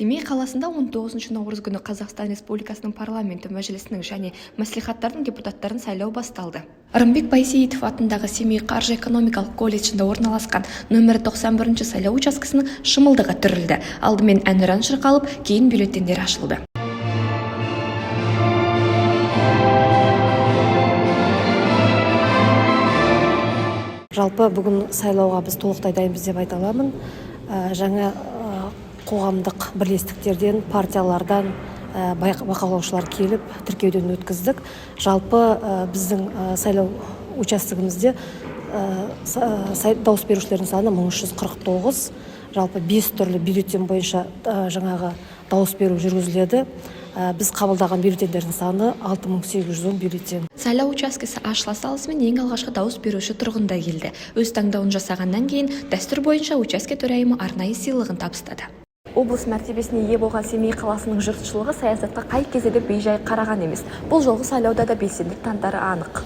Семей қаласында 19 наурыз күні Қазақстан Республикасының Парламенті Мәжілісінің және мәслихаттардың депутаттарын сайлау басталды. Рымбек Байсейітов атындағы Семей қаржы-экономикалық колледжінде орналасқан нөмірі 91 сайлау учаскесінің шымылдығы түрілді. Алдымен әнұран шырқалып, кейін бюллетендер ашылды. Жалпы, бүгін сайлауға біз толықтай дайынбыз деп айта аламын. Жаңа қоғамдық бірлестіктерден, партиялардан бақылаушылар келіп, тіркеуден өткіздік. Жалпы, біздің сайлау участогімізде дауыс берушілердің саны 1349. Жалпы бес түрлі бюллетень бойынша жаңағы дауыс беру жүргізіледі. Біз қабылдаған бюллетендердің саны 6810 бюллетень. Сайлау учаскесі ашыла салысымен ең алғашқы дауыс беруші тұрғын да келді. Өз таңдауын жасағаннан кейін дәстүр бойынша учаске төрайымы арнайы сыйлығын табыстады. Облыс мәртебесіне ие болған Семей қаласының жұртшылығы саясатқа қай кезде де бейжай қараған емес. Бұл жолғы сайлауда да белсенділік танытары анық.